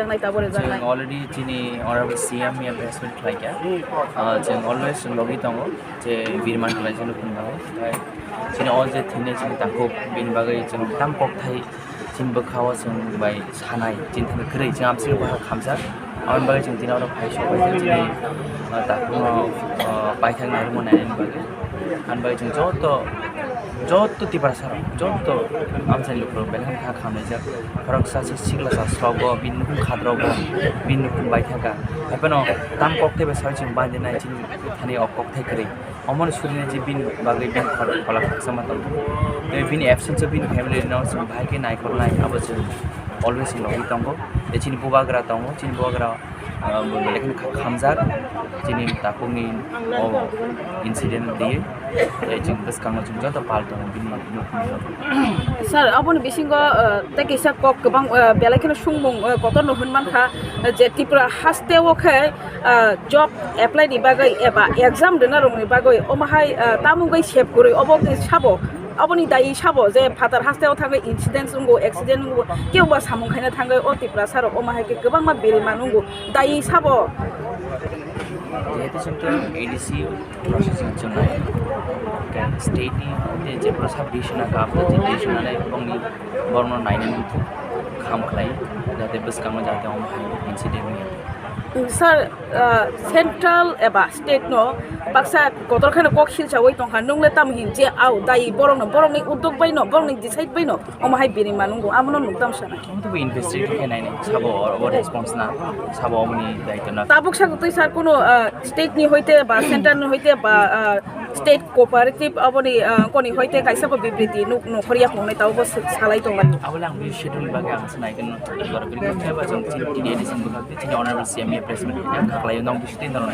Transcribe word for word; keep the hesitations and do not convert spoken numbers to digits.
Jaknai tabuk Chwng rwjaknai. Already chini Honorable C M ya press meet khlaikha. Ah, chwng always chwng logi tongo je birman khlaijak nukung tongo. Chini all je thini chini takhuk bini bagwi chwng tam kokthai chini bwkhao chwng bai sanai chini thani kwrwi chwng amsini bwkha khamjak. Aboni bagwi chwng tini oro phai sok bai chini, ah, takhukno, ah, paithak narwkma nainani bagwi. Ani bagwi chwng joto, joto Tiprasa rok, joto amchaini lukurok belai kha khamlaijak. Khoroksa se sikla sa srogo, bini nukhung khadrogo, bini nukhung baithaka. Haiphano tam kokthai bai saui chwng bandinai chini thani o kokthai kwrwi. Omoni surinai je bini bagwi bini khor-, khola khaksa ma tongo. Tei bini absence o bini family no chwng bahai khe naikolnai, abo chwng always logwi tongo. Tei chini bubagra tongo, chini bubagra ah, bo belai kheno kha-, khamjak chini takhukni o incident twiwi. Tei chwng bwskango chwng joto pal tongo bini nukhungni. Sir, aboni bisingo, ah, tei kisa kok kwbang, ah, belai kheno sungmung, ah, kotorno hwn mankha, ah, je Tripura hasteo khe, ah, job apply ni bagwi eba exam rwna rokni bagwi omo hai, ah, tamungwi sep kwrwi obo khe sabo? Aboni dayi sabo je phatar hasteo thangwi incident wngo, accident wngo, kebo ba samung khaina thangwi o Tiprasa rok omo hai khe kwbangma birman wngo, dayi sabo? Jehetu chwng to A D C processing chwngnai, state ni je je pro sub division a kap je division anai bongni borno nainani muthung kham khlai, jate bwskango jate omo hai incident wngya. Sir, ah, central eba state no baksa kotor kheno kok silchawi tongkha, nwngle tamo hin je au dai borokno, borokni uddog bai no, borokni decide bai no omo hai birima nungo, amono nuk tamo sana. Omo to investigate khe nai nai, sabo o response na, sabo omoni daityo na. Tabuk sa twi sir, kuno, ah, state ni hoite ba center ni hoite ba, ah, state cooperative aboni, ah, koni hoite kaisa bo bibriti nuk nokhorya hwnwi tabo bo salai tonglai. Abole ang bini schedule ni bagwi ang se nai khe no, borok bini khe ba chwng chini A D C ni bwkhak tei chini honorable C M ya press meet khe khaklai nong bisi tei nong.